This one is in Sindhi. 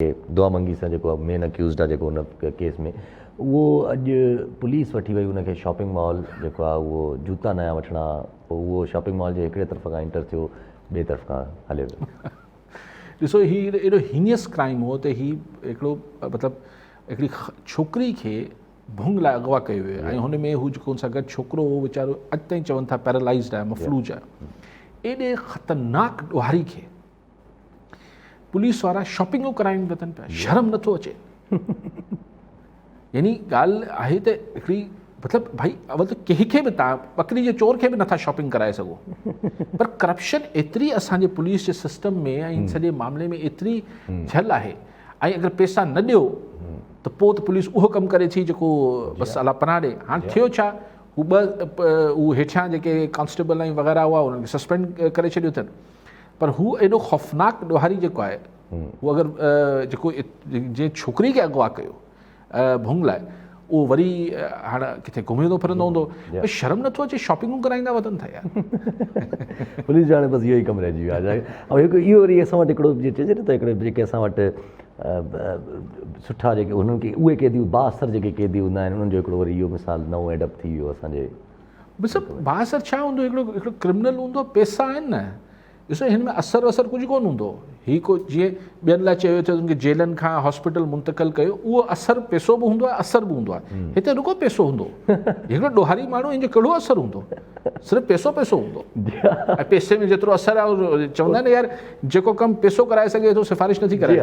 دعا منگي سان جيڪو مين اڪيوزڊ آ جيڪو ان ڪيس ۾ اهو اڄ پوليس وٺي وئي ان کي شاپنگ مال جيڪو آ اهو جوتا نيا وٺڻا پوء اهو شاپنگ مال جي هڪڙي طرف کان انٽر ٿيو ٻئي طرف کان هليو ويو. ڏسو هي ايڏو هينيس ڪرائيم هو ته هي هڪڙو مطلب هڪڙي ڇوڪري کي ڀونگ لاء اغوا ڪيو ويو ۽ هن ۾ هو جيڪو ان سان گڏ ڇوڪرو هو ويچارو اڄ تائين چون ٿا پيرالائزڊ آهي مفلوج آهي ايڏي خطرناڪ ڏوهاري کي پوليس وارا شاپنگون ڪرائين وتن پيا شرم نٿو اچي يعني ڳالهه آهي ته هڪڙي مطلب ڀائي اول ته ڪنهن کي به تان ٻڪري جي چور کي به نٿا شاپنگ ڪرائي سگهو پر ڪرپشن ايتري اسان جي پوليس جي سسٽم ۾ ۽ سڄي معاملي ۾ ايتري ٿيل آهي ۽ اگر پيسا نه ڏيو ته پوء ته پوليس اهو ڪم ڪري ٿي جيڪو بس الله پناهه ڏي هاڻ ٿيو ڇا هو ٻه هو هيٺيان جيڪي ڪانسٽيبل ۽ وغيره هئا انهن کي سسپينڊ ڪري ڇڏيو اٿن پر هو ايڏو خوفناڪ ڏوهاري جيڪو آهي هو اگر جيڪو جنهن ڇوڪري کي اغوا ڪيو ڀونگ لاء اهو وري هاڻ ڪٿي گهمندو ڦرندو هوندو شرم نٿو اچي شاپنگون ڪرائيندا وتن ٿا يار پوليس جو هاڻي بس اهو ئي ڪم رهجي ويو آهي ۽ هڪ اهو وري اسان وٽ هڪڙو جي چئجي نه ته هڪڙي جيڪي اسان وٽ سٺا جيڪي انهن کي اهي قيدي بااثر جيڪي قيدي هوندا آهن انهن جو هڪڙو وري اهو مثال نئون ايڊ اپ ٿي ويو اسان جي بس بااثر ڇا هوندو هڪڙو هڪڙو ڪرمنل هوندو پيسا آهن نه ڏسو هن ۾ اثر وثر ڪجهه ڪونه هوندو هي ڪو جيئن ٻين لاء چيو ٿو ان کي جيلن کان هاسپيٽل منتقل ڪيو اهو اثر پيسو به هوندو آهي اثر به هوندو آهي هتي رڳو پيسو هوندو هڪڙو ڏوهاري ماڻهو ان جو ڪهڙو اثر هوندو صرف پيسو پيسو هوندو ۽ پيسي ۾ جيترو اثر آهي چوندا آهن يار جيڪو ڪم پيسو ڪرائي سگهي ٿو سفارش نٿي ڪرائي.